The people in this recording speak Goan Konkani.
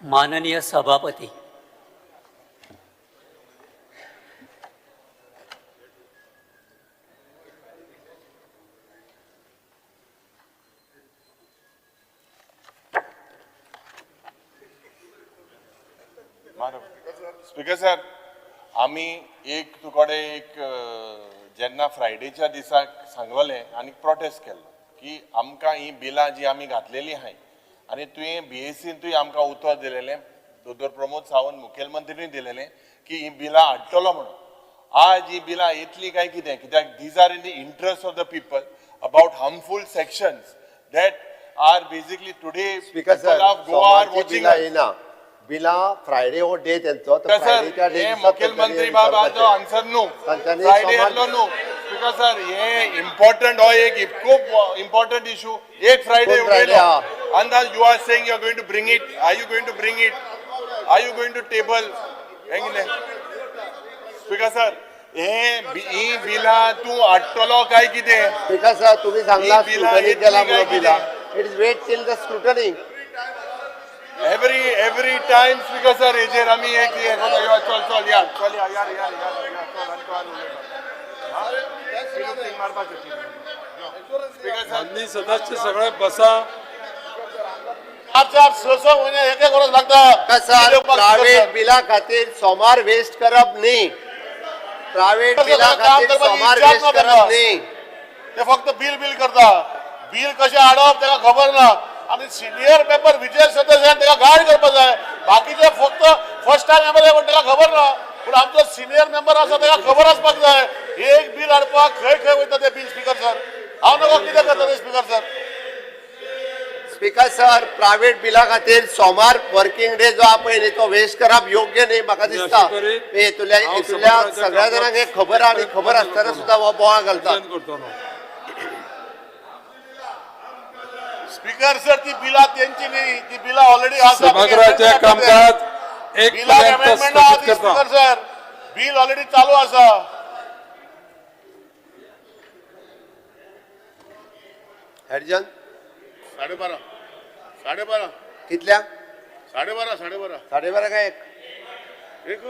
माननीय सभापती, स्पीकर सर, आमी एक तुकडे एक जेन्ना फ्रायडेच्या दिसाक सांगलेलें आनी प्रोटेस्ट केल्लो की आमकां ही बिलां जी आमी घातलेली आहाय आनी तुवें बीएसीन तुवें आमकां उतर दिलेलें, दोतोर प्रमोद सावंत मुखेलमंत्रीन दिलेलें की ही बिलां हाडटलो म्हणून. आज ही बिलां येतली काय कितें? कित्याक these are in the interest of the people about harmful sections that are basically today speaker sir, of Goa are सोमारची watching. बिलां येयना. बिलां फ्रायडे हो डे तेंचो, तर सर, फ्रायडेच्या डे हे दिसा मुखेलमंत्री तेंच्यांनी बाब विचारपाचें. आजो आन्सर न्हू, तांच्यांनी फ्रायडे सोमार- येतलो न्हू. स्पीकर सर, हे इम्पॉर्टंट हो एक खूब इम्पॉर्टंट इशू. एक फ्रायडे कोण Friday उडयलो हा? अंदाज. You are saying you are going to bring it. Are you going to bring it? Are you going to table? हें कितें स्पीकर सर, हे ही बिलां तूं हाडटलो काय कितें? स्पीकर सर, तुम्ही सांगला ही बिलां स्क्रुटनी येतली केला काय म्हणून कितें? बिलां, it is wait till the scrutiny. Every time, speaker sir, हेजेर आमी एक हे करता. यो, चल चल या, चल या, यार यार यार या, चल आनी तो आनी उलयता. हा? फिलूप मारपाचें. स्पीकर सर, माननीय सदस्य सगळे बसा. चार चार स स म्हयने एक एक वर्स लागता. सर, प्रायव्हेट बिला खातीर सोमार वेस्ट करप न्ही. प्रायव्हेट बिला खातीर सोमार वेस्ट करप न्ही. ते फक्त बिल बिल करता. बिल कशें हाडप ताका खबर ना. आनी सिनियर मेंबर विजय सदस्यान ताका गायड करपाक जाय. बाकीचे फक्त फर्स्ट टायम एमएलए पण ताका खबर ना. पूण आमचो सिनियर मेंबर आसा, ताका खबर आसपाक जाय एक बिल हाडपाक खंय खंय वयता ते बिल. स्पीकर सर, हांव नको कितें करता ते speaker sir. Speaker sir, private बिला खातीर सोमार वर्किंग डे जो आहा पळय न्ही, तो वेस्ट करप योग्य न्ही म्हाका दिसता. अशें करीत हेतुल्या हांव हेतुल्या सभाघराच्या सगळ्या जाणांक हे खबर आहा आनी खबर आसतना सुद्दां हो बोवाळ घालता. बंद करतलो. स्पीकर सर, ती बिलां तेंची न्ही, ती बिलां ऑलरेडी आसा. सभागृहाचे कामकाज एक बिलाक पर्यंत अमेंडमेंट आहा स्थगीत ती. करता. स्पीकर सर, बिल ऑलरेडी चालू आसा. हॅडजन. 12:30, 12:30. कितल्या? 12:30, 12:30. 12:30 काय एक? एक.